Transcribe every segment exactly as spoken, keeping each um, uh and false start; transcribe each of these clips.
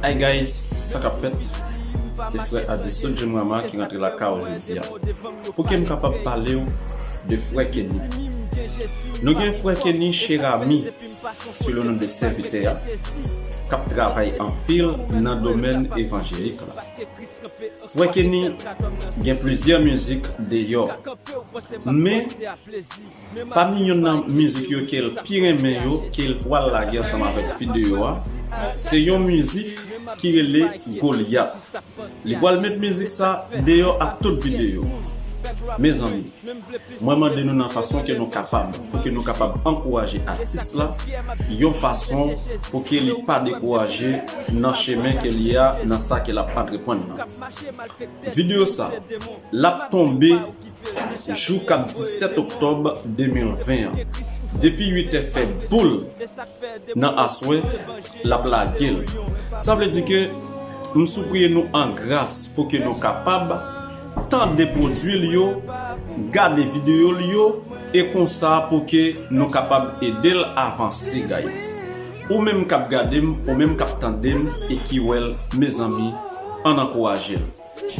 Hi guys, sa k ap fèt? Se frè Adisson Jim Rama ki rantre lakay ou jodi a. Pou ke m kapab pale w de frè Kenny. Nou gen frè Kenny Cherami, sou le non de sèvitè a, k ap travay anpil nan domèn evanjelik la. Frè Kenny gen plizyè mizik deyò, men pami youn nan mizik yo ke l pi renmen yo, ke l pral lage ansanm avèk videyo a, se yon mizik ki rele Golyat. Li pral met mizik sa deyò ak tout videyo. Mezanmi, mwen mande nou nan fason ke nou kapab, pou ke nou kapab ankouraje atis la, yon fason pou ke li pa dekouraje nan chemen ke li a, nan sa ke l ap antreprann nan. Videyo sa, l ap tonbe jou k ap disèt oktòb de mil ven an. Depi uit è fè boul nan aswè, l ap lage l. Sa vle di ke m sipriye nou an gras pou ke nou kapab tande pwodui l yo, gade videyo l yo, e konsa pou ke nou kapab ede l avanse, guys. Ou menm k ap gade m, ou menm k ap tande m e ki wè l, mezanmi, ann ankouraje l.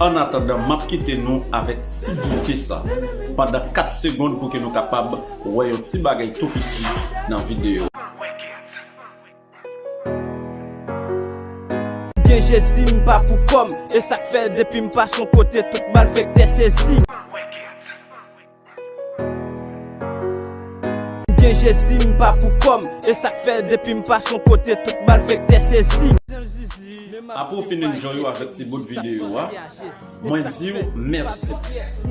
Annatandan, m ap kite nou avèk ti bout sa pandan kat segonn pou ke nou kapab wè yon ti bagay tou piti nan videyo. M gen Jezi, m pa pou kò m. E sa k fè depi m pase yon kote, tout malfektè sezi. M gen Jezi, m pa pou kò m. E sa k fè depi m pase yon kote, tout malfektè sezi. Apre w fin enjoy ou avèk ti bout videyo a, mwen di w mèsi.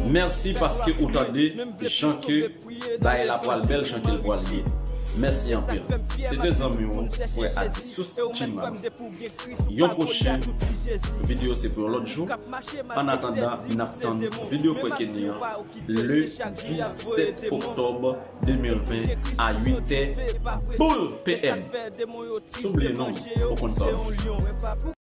Mèsi paske ou tande jan ke bagay la pral bèl, jan ke l pral ye. Mèsi anpil. Se te zanmi w, frè Adisson Jim Rama. Yon pwochen videyo se pou yon lòt jou. Annatandan, n ap tann videyo frè Kenny an le disèt oktòb de mil ven a uit è boul P M. Soubliye non, ou konn sa w di.